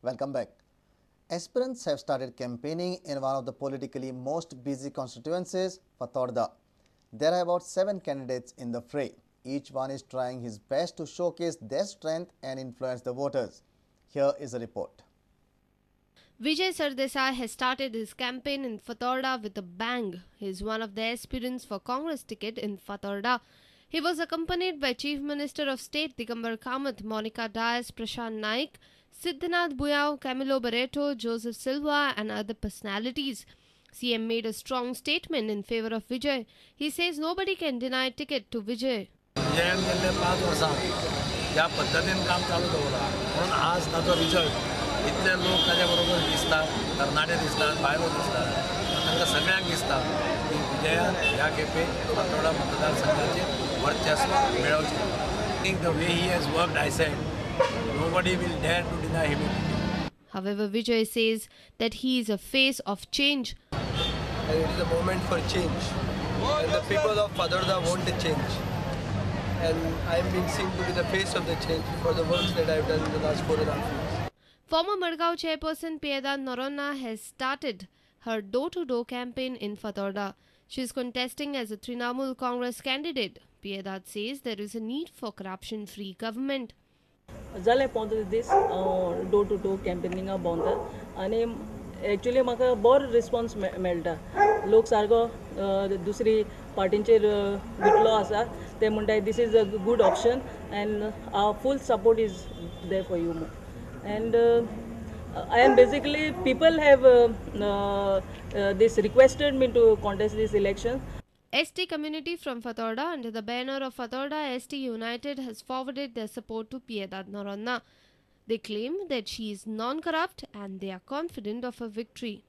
Welcome back. Aspirants have started campaigning in one of the politically most busy constituencies, Fatorda. There are about 7 candidates in the fray. Each one is trying his best to showcase their strength and influence the voters. Here is a report. Vijay Sardesai has started his campaign in Fatorda with a bang. He is one of the aspirants for Congress ticket in Fatorda. He was accompanied by Chief Minister of State Digambar Kamath, Monica Dias, Prashant Naik, Siddhanath Buyao, Camilo Barreto, Joseph Silva and other personalities. CM made a strong statement in favour of Vijay. He says nobody can deny ticket to Vijay. विजयान गेल्ले 5 वर्सां ज्या पद्दतीन काम चालू दवरलां म्हणून आज ताचो रिजल्ट इतले लोक ताच्या बरोबर दिसतात, तरणाटे दिसतात, बायलो दिसतात, तांकां सगळ्यांक दिसता की विजयान ह्या खेपे फातोर्डा मतदारसंघाचेर वर्चस्व मेळोवचें. I think the way he has worked, I said, nobody will dare to deny him. However, Vijay says that he is a face of change. And it is a moment for change. And the people of Fatorda want a change. And I am being seen to be the face of the change for the works that I have done in the last 4.5 years. Former Margao chairperson Piedad Noronha has started her door-to-door campaign in Fatorda. She is contesting as a Trinamool Congress candidate. Piedad says there is a need for corruption-free government. जाले 15 दीस door two door कॅम्पेनिंगा भोंवता आनी actually म्हाका बरो response मेळटा. लोक सारको दुसरी पार्टींचेर विटलो आसा, ते म्हणटा this is a good option and our full support is there for you. And I am basically people have this requested me to contest this election. ST community from Fatorda under the banner of Fatorda ST United has forwarded their support to Piedad Noronha. They claim that she is non-corrupt and they are confident of her victory.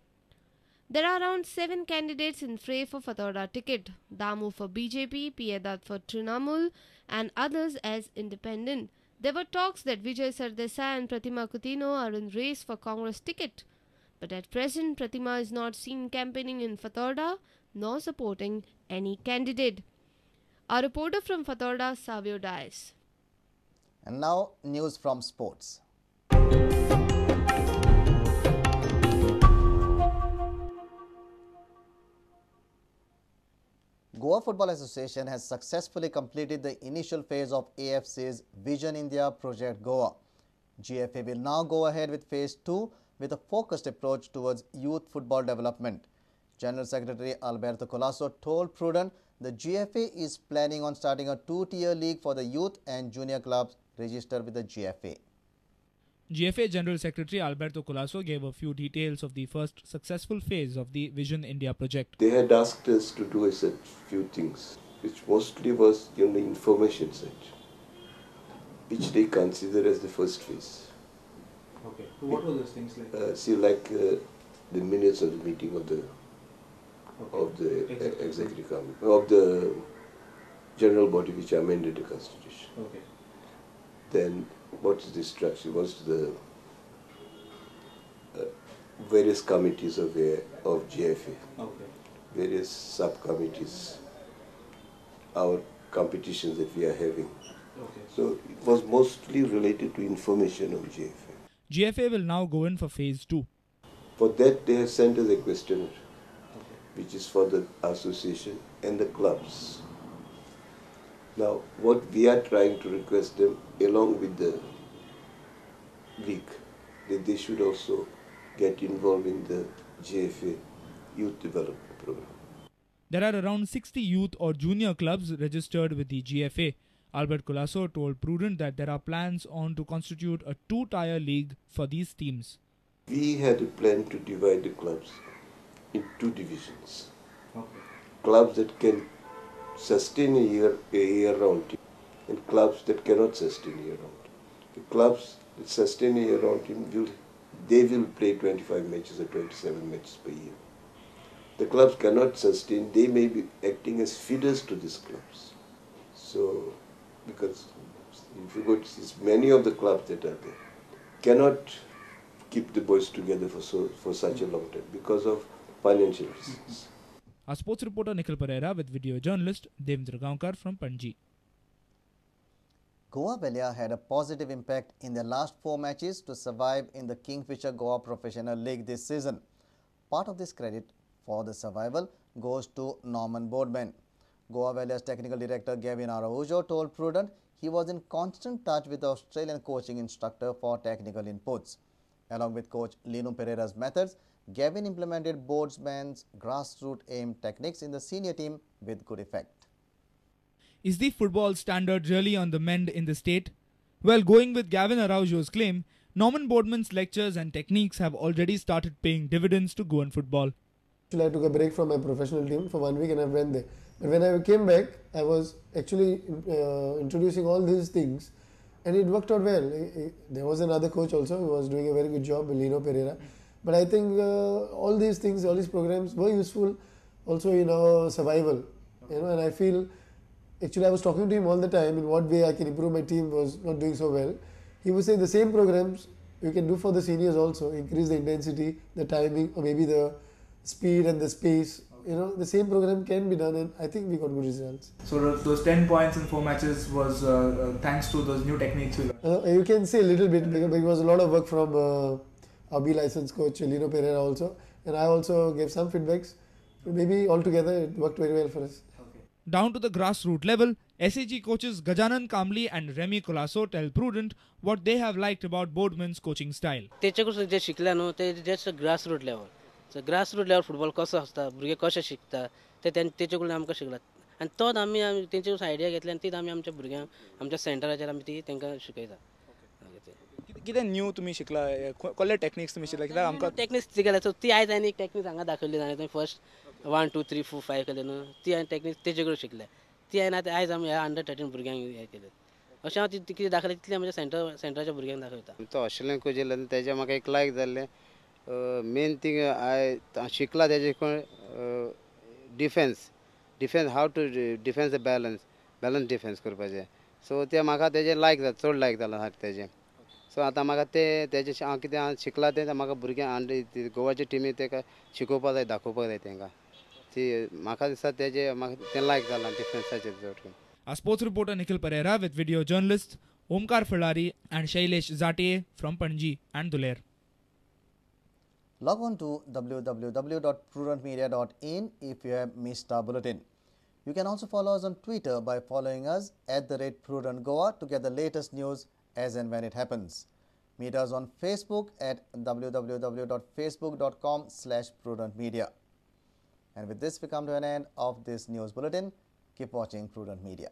There are around 7 candidates in fray for Fatorda ticket. Damu for BJP, Piedad for Trinamool and others as independent. There were talks that Vijay Sardesai and Pratima Coutinho are in race for Congress ticket. But at present, Pratima is not seen campaigning in Fatorda nor supporting any candidate. Our reporter from Fatorda, Savio Dias. And now, news from sports. Goa Football Association has successfully completed the initial phase of AFC's Vision India Project Goa. GFA will now go ahead with phase 2 with a focused approach towards youth football development. General Secretary Alberto Colasso told Prudent the GFA is planning on starting a 2-tier league for the youth and junior clubs registered with the GFA. GFA General Secretary Alberto Colasso gave a few details of the first successful phase of the Vision India project. They had asked us to do a few things, which mostly was on the information side, which they consider as the first phase. Okay. So what were those things like? See, like the minutes of the meeting of the executive committee, of the general body which amended the constitution. Okay. Then what is the structure? What's the various committees of GFA? Okay. Various subcommittees, our competitions that we are having. Okay. So it was mostly related to information on GFA. GFA will now go in for phase 2. For that, they have sent us a questionnaire, which is for the association and the clubs. Now, what we are trying to request them, along with the league, that they should also get involved in the GFA Youth Development Program. There are around 60 youth or junior clubs registered with the GFA. Albert Colasso told Prudent that there are plans on to constitute a 2-tier league for these teams. We had a plan to divide the clubs in 2 divisions. Okay. Clubs that can sustain a year-round team and clubs that cannot sustain a year-round team. The clubs that sustain a year-round team will play 25 matches or 27 matches per year. The clubs cannot sustain, they may be acting as feeders to these clubs. So, because if you go to see, many of the clubs that are there cannot keep the boys together for such a long time because of financial reasons. Our sports reporter Nikhil Pereira with video journalist Devendra Gaonkar from Panji. Goa Velha had a positive impact in their last 4 matches to survive in the Kingfisher Goa Professional League this season. Part of this credit for the survival goes to Norman Boardman. Goa Velha's technical director Gavin Araujo told Prudent he was in constant touch with the Australian coaching instructor for technical inputs. Along with coach Lino Pereira's methods, Gavin implemented Boardman's grassroots aim techniques in the senior team with good effect. Is the football standard really on the mend in the state? Well, going with Gavin Araujo's claim, Norman Boardman's lectures and techniques have already started paying dividends to Goan football. Actually, I took a break from my professional team for 1 week and I went there. But when I came back, I was actually introducing all these things and it worked out well. There was another coach also who was doing a very good job, Lino Pereira. But I think all these things, all these programs were useful also in our survival. You know, and I feel, actually I was talking to him all the time in what way I can improve my team was not doing so well. He would say the same programs you can do for the seniors also, increase the intensity, the timing, or maybe the speed and the space. You know, the same program can be done, and I think we got good results. So those 10 points in 4 matches was thanks to those new techniques you learned? You can say a little bit, because it was a lot of work from our B license coach Lino Pereira also, and I also gave some feedbacks. Maybe altogether it worked very well for us. Okay. Down to the grassroots level, SAG coaches Gajanan Kamli and Remy Colasso tell Prudent what they have liked about Boardman's coaching style. तेचे शिकला न्हू ते just grassroot level. So grassroot level football कसो आसता, भुरगे कशे शिकता ते तेचे कडल्यान आमकां शिकला आनी तोच आमी तेंचे कडल्यान आयडिया घेतली आनी तीच आमी आमच्या भुरग्यांक आमच्या सेंटराचेर आमी ती तांकां शिकयता. कितें न्यू तुमी शिकला, कसले टेक्निक्स तुमी शिकला? कित्याक आमकां टेक्निक्स शिकयला, सो ती आयज आनी एक टेक्निक्स हांगा दाखयली जाणा तुवें फर्स्ट 1 2 3 4 5 केले न्हू, ती हांवें टेक्निक्स तेजे कडेन शिकल्या, ती हांवें आतां आयज आमी ह्या अंडर 13 भुरग्यांक हें केलें. अशें हांव ती कितें दाखयलें तितलें म्हज्या सेंटराच्या भुरग्यांक दाखयता. तो ऑस्ट्रेलियन कोच येयलो तेजें म्हाका एक लायक जाल्लें. मेन थिंग I शिकला तेजे defence, defence how to defence the balance, balance defence करपाचें. सो तें म्हाका तेजें लायक जाता, चड लायक जालां सारकें तेजें. सो आतां म्हाका तें तेजें हांव कितें हांव शिकलां तें म्हाका भुरग्यांक गोवाच्या टिमी तेका शिकोवपाक जाय, दाखोवपाक जाय तेंकां. ती म्हाका दिसता तेजें म्हाका तें लायक जालां डिफेन्साचेर चड. Our sports reporter Nikhil Pereira with video journalists Omkar Phulari and Shailesh Zate from Panji and Duler. Log on to www.prudentmedia.in if you have missed our bulletin. You can also follow us on Twitter by following us @PrudentGoa to get the latest news as and when it happens. Meet us on Facebook at www.facebook.com/prudentmedia. And with this, we come to an end of this news bulletin. Keep watching Prudent Media.